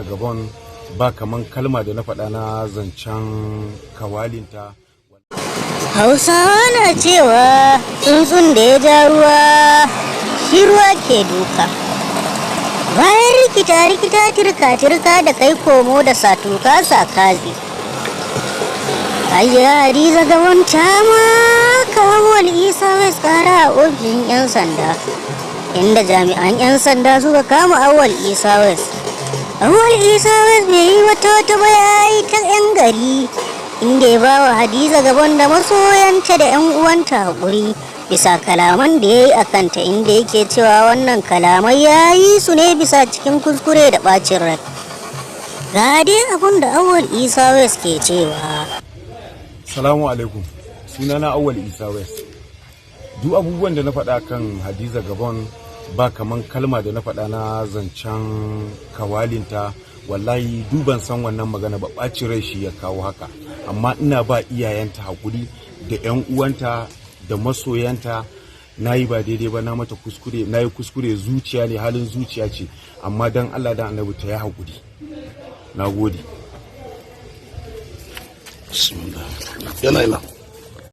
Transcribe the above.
Gabon ba kaman kalma da na faɗa na zancen kawalinta. Hausawa na cewa tsuntsun da ya ja ruwa shi ruwa ke duka. Bayan rikita rikita, tirka tirka da kai komo da satuka sakazi, Hajiya Hadiza Gabon ta maka Awwal Isa West kara a ofishin 'yan sanda, inda jami'an 'yan sanda suka kama Awwal Isa West. Awwal Isa West bai yi wata wata ba, ya yi ta 'yan gari, inda ya bawa Hadiza Gabon da masoyanta da 'yan uwanta haƙuri bisa kalaman da ya yi a kanta, inda yake cewa wannan kalamai ya yi su ne bisa cikin kuskure da ɓacin rai. Ga dai abun da Awwal Isa West ke cewa. Salamu alaikum. Sunana Awwal Isa West. Duk abubuwan da na faɗa kan Hadiza Gabon ba kaman kalma da na faɗa na zancen kawalinta. Wallahi duban san wannan magana ba, ɓacin rai shi ya kawo haka. Amma ina ba iyayenta hakuri da 'yan uwanta da masoyanta. Na yi ba daidai ba, na mata kuskure, na yi kuskure, zuciya ne, halin zuciya ce. Amma dan Allah dan Annabi ta yi hakuri. Na gode. Bismillah. Yana ina.